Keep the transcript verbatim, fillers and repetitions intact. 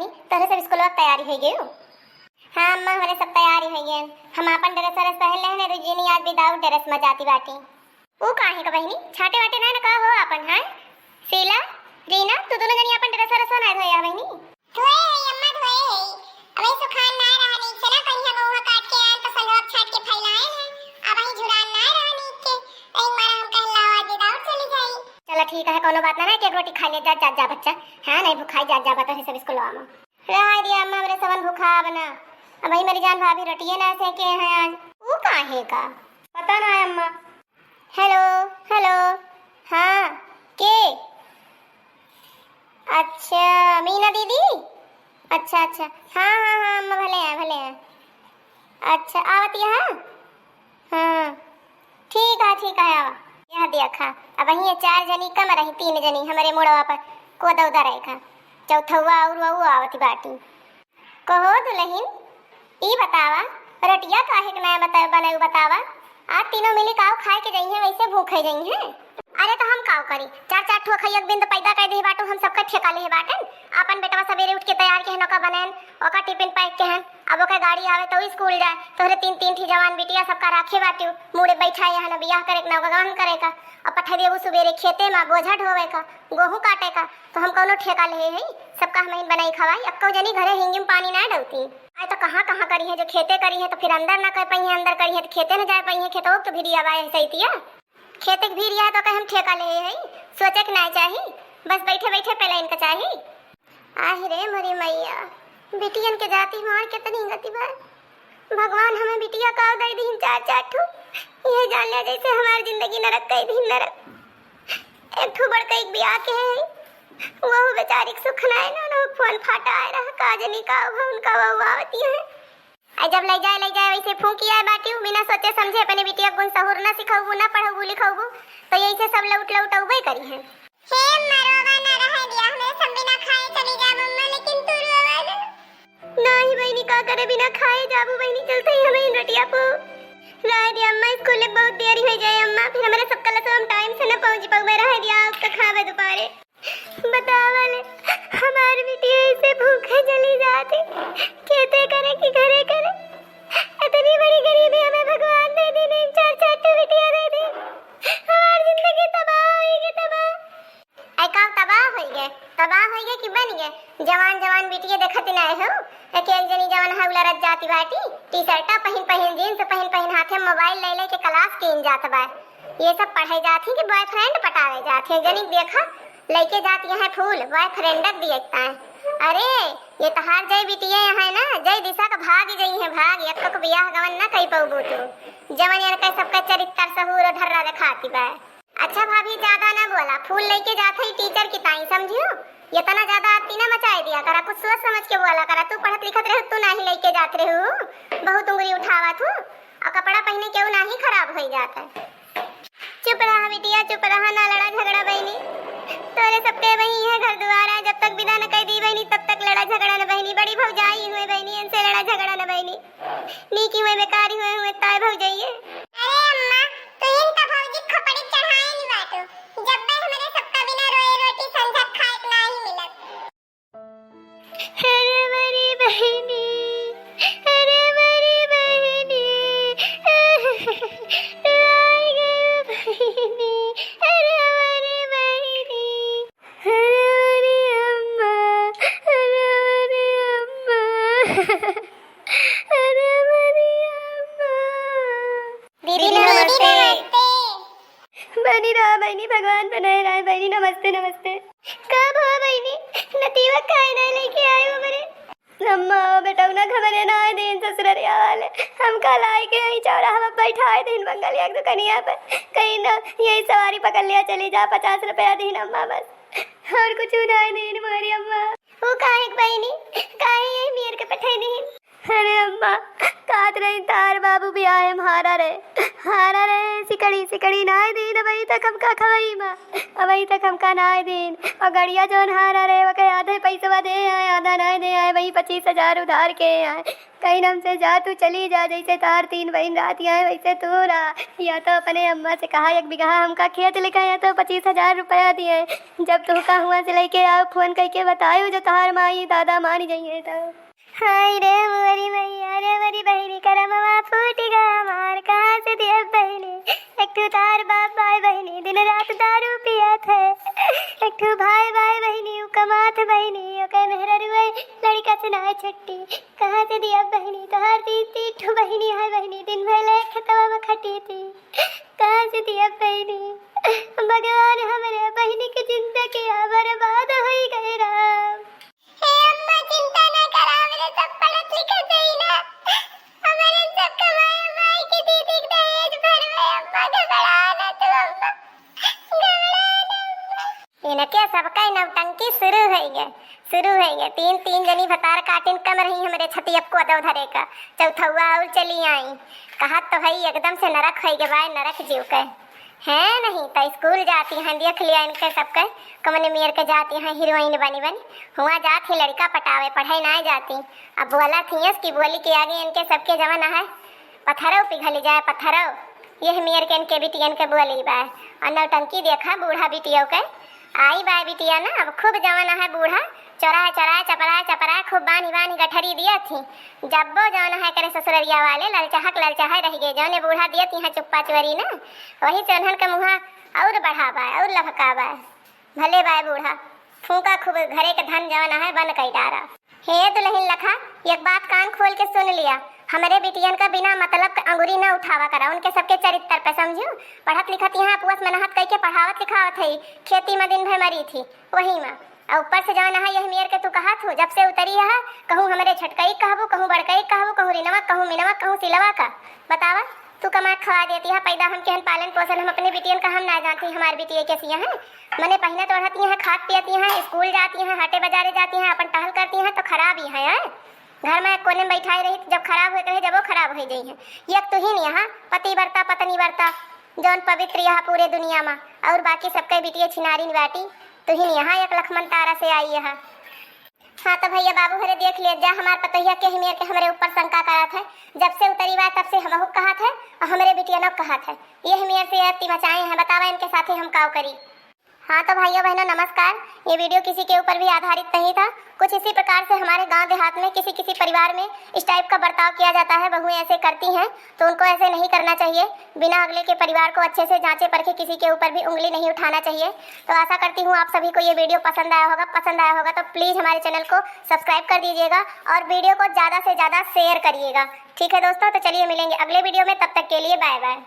तोहरे सब स्कूलवा के तैयारी होइ गयो? हाँ अम्मा, हमरे सब तैयारी होइ गए। हम आपन dress व्रेस पहन लेहन, रुजिनी आज without dress में जाती बाटी। ऊ काहे का बहिनी, छाटे वाटे ना, ना का हो आपन, हाँ? शीला, रीना, तू दोनों जनी आपन dress व्रेस ना धोया बहिनी? धोए है अम्मा, धोए है। अबे सुखान ना रहा नीक से ना, कहीं हम उहाँ काट के आएन तो संझवा छाट के फैलाए हैं। अब वही झुरान ना रहा नीक के, कहीं मारा हम कहला आज without चली जाई। चला ठीक है, कोनो बात ना, ना, एक एक रोटी खा ले, जा, जा, जा बच्चा। हाँ, नहीं भुखाई, जा, जा, बता है सब स्कूलवा में। रहा दिया अम्मा, हमरे सबन भुखाब ना। अब वही मेरी जान भाभी रोटिए ना सेके हैं आज। ऊ काहे का? पता ना है अम्मा। Hello, hello। हाँ, के? अच्छा, मीना दीदी? अच्छा, अच्छा। हाँ, हाँ, हाँ, अम्मा भले हैं, भले हैं। अच्छा, आवत यहाँ? हाँ, ठीक है, ठीक है, आवा। यह देखा, अब वहीं ये चार जनी कम रही, तीन जनी हमरे मुड़वा पर कोदा उदा रहे खा। चौथवा और वो आवत बाटी। कहो दुलहिन, ई बतावा, रोटिया काहे के नाय बता-, बनायू बतावा? आज तीनों मिली काव खाए के जइहें, वैसे भूखे जइहें। अरे तो हम काव करी, चार चार ठो खइयक बिंद पैदा कर देहे बाटू, हम सबका ठेका लेहे बाटन। आपन बेटवा सवेरे उठ के तैयार के हन, ओका बनैन, ओका टिफिन पैक के हन, अब ओका गाड़ी आवे तो स्कूल जाए, तोहरे तीन तीन ठी जवान बिटिया सबका राखे बाटू, मुड़े बैठाए हन, बियाह करे के ना, ओका गवन करे का, अब पठा देबू सुबेरे खेते में बोझा ढोवे का, गोहूँ काटे का, तो हम कौनो ठेका लेहे हई, सबका हमहिन बनाई खवाई, अक्को जनी घरे हिंगी में पानी ना डलती। आए तो कहाँ कहाँ करी है, जो खेते करी है तो फिर अंदर ना कर पाई है, अंदर करी है तो खेते न जाए पाई है, खेतों के भिरिया बाए है सैतिया, खेते के भिरिया है तो कहे हम ठेका लेहे हई, सोचे के ना चाही, बस बैठे बैठे पेलाइन का चाही। आहि रे मोरी मैया, बिटियन के जाति हमार कितनी गति बा। भगवान हमें बिटिया का दे दीन चार चार ठो, ये जान लिया जैसे हमार जिंदगी नरक कई दीन नरक। एक ठो बड़का एक बियाह के है, वो बेचारी के सुख ना है ना, ना फोन फाटा आए रहा, का जनी का हुआ उनका वो आवती है। आ जब ले जाए, ले जाए वैसे फूंकी आए बाटी, बिना सोचे समझे अपने बिटिया गुण सहूर ना सिखौबू, ना पढ़ौबू लिखौबू, तो यही से सब लौट लौट अउबे करी है। हे अम्मा, रोवा ना, रहे दिया, हमें सब बिना खाए चली जा अम्मा, लेकिन तू रोवा ना। नाही बहिनी, का करे बिना खाए जाबू बहिनी, चलते ही हमें इन रोटिया पो। रहे दिया अम्मा, स्कूल एक बहुत देरी हो जाए अम्मा, फिर हमारे सब कल हम टाइम से न पहुंच पाऊबे, रहे दिया, उसका खावे दोपहरे। बतावा ले, हमार बिटिया ऐसे भूखे चली जाती, खेते करे कि घरे करे। इतनी बड़ी गरीबी हमें भगवान दे दीन, चार चार ठो बिटिया दे दीन। हमार जिंदगी तबाह होई गे, तबाह। ऐ का तबाह होई गे? तबाह होई गे कि बन गे? जवान जवान बिटिया देखत ना हो, एक एक जनी जवान है उलरत जाती बाटी, टी शर्टा पहिन पहिन, जींस पहिन पहिन, हाथे मोबाइल ले ले के क्लास कीन जात बा। ये सब पढ़े जात ही कि बॉयफ्रेंड पटावे जात ही? जनी देखा, लइके जात यहाँ फूल, बॉयफ्रेंड दिए ताए। अरे, ये तहार जय बिटिया यहाँ है ना, जय दिशा का भाग जई है, भाग, एक को बियाह गवन ना कई पउबू तू। जवन यार कह सबका चरित्र सहूर ढर्रा दिखाती बा। अच्छा भाभी, ज्यादा ना बोला, फूल लेके जात है टीचर की ताई, समझियो? इतना ज्यादा आरती ना मचाए दिया करा, कुछ सोच समझ के बोला करा। तू पढ़त लिखत रहे, तू नाही लेके जात रहे हो, बहुत उंगली उठावा तू, और कपड़ा पहने के नाही खराब हो जाता है। चुप रहा बिटिया, चुप रहा, ना लड़ा झगड़ा बहिनी, तोरे सबके वही है घर दुआर है, जब तक विदा न कर दी बहिनी तब तक लड़ा झगड़ा न बहिनी, बड़ी भौजाई हुए बहिनी, इनसे लड़ा झगड़ा न बहिनी। नीकी हुए बेकारी हुए हुए ताए भौजइये। अरे अम्मा, तू इन त भौजी खपड़ी चढ़ाए नी बाटू। जब बे हमरे सबका बिना रोए रोटी संझा खाए के नाही मिलत। अरे मरी बहिनी, अरे मरी बहिनी, आए गए बहिनी, अरे मरी बहिनी। अरे अरे अम्मा, अरे अरे अम्मा, अरे अरे अम्मा। दीदी दीदी नमस्ते। नमस्ते। बनी रहा बहिनी, भगवान बनाए रहे बहिनी, नमस्ते नमस्ते। का भा बहिनी, नतीवा काहे ना लेके आए हमरे? अम्मा, बेटौना खबरे ना आए देन ससुररिया वाले। हम कल आए के यहीं चौराहा पर बैठाए देन बंगलिया के दुकनिया पर। कहीं ना, यही सवारी पकड़ लिया, चली जा, पचास रुपया देन अम्मा बस। और कुछ ना आए देन मोरी अम्मा। वो काहे के बहिनी, काहे यही मेर के पठे देन? अरे अम्मा, कहत रही तार बाबू बियाहे में हारा रहे, हारा रहे, सिकड़ कड़ी से कड़ी नाय दीन, अबही तक हमका खवई मा, अबही तक हमका नाय दीन। और गड़िया जौन हारा रहे, ओके आधे पैसवा दे आए, आधा नाय दे आए, वही पच्चीस हजार उधार के आए। कहीं हमसे जा, तू चली जा, जैसे तोहार तीन बहिन रहती हैं, वैसे तू रहा। या तो अपने अम्मा से कहा, एक बीघा हमका खेत लिखा, या तो पच्चीस हजार रुपया दिए। जब तोहका हुआं से लेके आओ, फोन करके बतायो, जो तोहार माई दादा मान जाइए तो। हाय रे मोरी मैया रे, मोरी बहिनी करमवा फूट गया हमार, कहाँ से दिया बहिनी? एक ठो तार बाप बाय बहिनी, दिन रात दारू पियत है। एक ठो भाई बाय बहिनी, उ कमात बहिनी, ओके मेहररुए लड़का से ना छुट्टी। कहाँ से दिया बहिनी? तोहार तीन, तीन ठो बहिनी है बहिनी, दिन भर ले खेतवा में खटी थी। कहाँ से दिया बहिनी? भगवान हमरे बहिनी के जिंदगी बर्बाद होई गए राम। हे अम्मा, चिंता ना करा, हमरे सब पढ़त लिखत जाई ना। हमरे सब कमाए माई के दीदी के दहेज भरवे, अम्मा, घबरा ना तू अम्मा, घबरा ना अम्मा। इनके सबका नौटंकी शुरू होइगे, शुरू होइगे। तीन, तीन जनी भतार काटिन कम रही हमरे छतियप को दव धरे का। चौथौआ और चली आई। कहत तो हई एकदम से नरक होइगे बाय, नरक जीव के। हैं नहीं, त स्कूल जाती हैं, देख लिया इनके सबके, कमने मेर के जाती हैं हीरोइन बनी बनी। हुआ जात ही लड़का पटावे, पढ़े ना जाती। अब बोला थियस कि बोली के आगे इनके सबके जवन है, पत्थरव पिघल जाए, पत्थरव। यह मेर के इनके बिटियन के बोली बा। और नौटंकी देखा बूढ़ा बिटियों के। आई बा बिटिया ना, अब खूब जवन है बूढ़ा, चोराए, चोराए, चपराए, चपराए, खूब बानी, बानी गठरी दिया थी। जब्बो जवन है करे ससुररिया वाले, ललचाहक ललचाहे रह गए, जौने बूढ़ा दिया थी यहाँ चुप्पा चोरी ना, वही से उन्हन के मुँहा और बढ़ा बा, और लभका बा। भले बाय बूढ़ा, फूंका खूब घरे के धन जवन है बंद कई डारा। हे दुल्हन लखा, एक बात कान खोल के सुन लिया, हमरे बिटियन का बिना मतलब के अंगुरी न उठावा करा, उनके सबके चरित्र पे समझू। पढ़त लिखत यहाँ पुअस मेहनत कई के पढ़ावत लिखावत है, खेती में दिन भर मरी थी, वही में। और ऊपर से जवन है यह मेर के तू कहत हो, जब से उतरी है, कहूँ हमरे छोटकई कहबू, कहूँ बड़कई कहबू, कहूँ रिनवा, कहूँ मिनवा, कहूँ सिलवा का। बतावा, तू कमा के खवा देती है, पैदा हम केहन पालन पोषण, हम अपने बिटियन का हम ना जानती, हमार बिटिया कैसी है। मने पहिनत ओढ़ती हैं, खात पियती हैं, स्कूल जाती हैं, हाटे बाजारे जाती हैं, अपन टहल करती हैं, तो खराब ही है, हैं? घर में कोने में बैठाए रही, तो जब खराब होए के रहे, जब वो खराब हो जाई हैं। ये एक तुहिन यहाँ पतिव्रता, पत्नीव्रता, जौन पवित्र यहाँ पूरे दुनिया में, और बाकी सबके बिटिया छिनारिन बाटी, तुहिन यहाँ एक लखमन तारा से आई यहाँ। हाँ तो भैया बाबू हरे देख लिया जा, हमार पतोहिया के ही मेर के हमरे ऊपर शंका करत है। जब से उतरी बा तब से हमहू कहत है और हमरे बिटियनो कहत है। यही मेर से अति मचाए हैं, बतावा इनके साथे हम काव करी। हाँ तो भाइयों बहनों नमस्कार, ये वीडियो किसी के ऊपर भी आधारित नहीं था। कुछ इसी प्रकार से हमारे गांव देहात में किसी किसी परिवार में इस टाइप का बर्ताव किया जाता है, बहुएं ऐसे करती हैं, तो उनको ऐसे नहीं करना चाहिए। बिना अगले के परिवार को अच्छे से जांचे परखे किसी के ऊपर भी उंगली नहीं उठाना चाहिए। तो आशा करती हूँ आप सभी को ये वीडियो पसंद आया होगा। पसंद आया होगा तो प्लीज हमारे चैनल को सब्सक्राइब कर दीजिएगा और वीडियो को ज़्यादा से ज़्यादा शेयर करिएगा। ठीक है दोस्तों, तो चलिए मिलेंगे अगले वीडियो में, तब तक के लिए बाय बाय।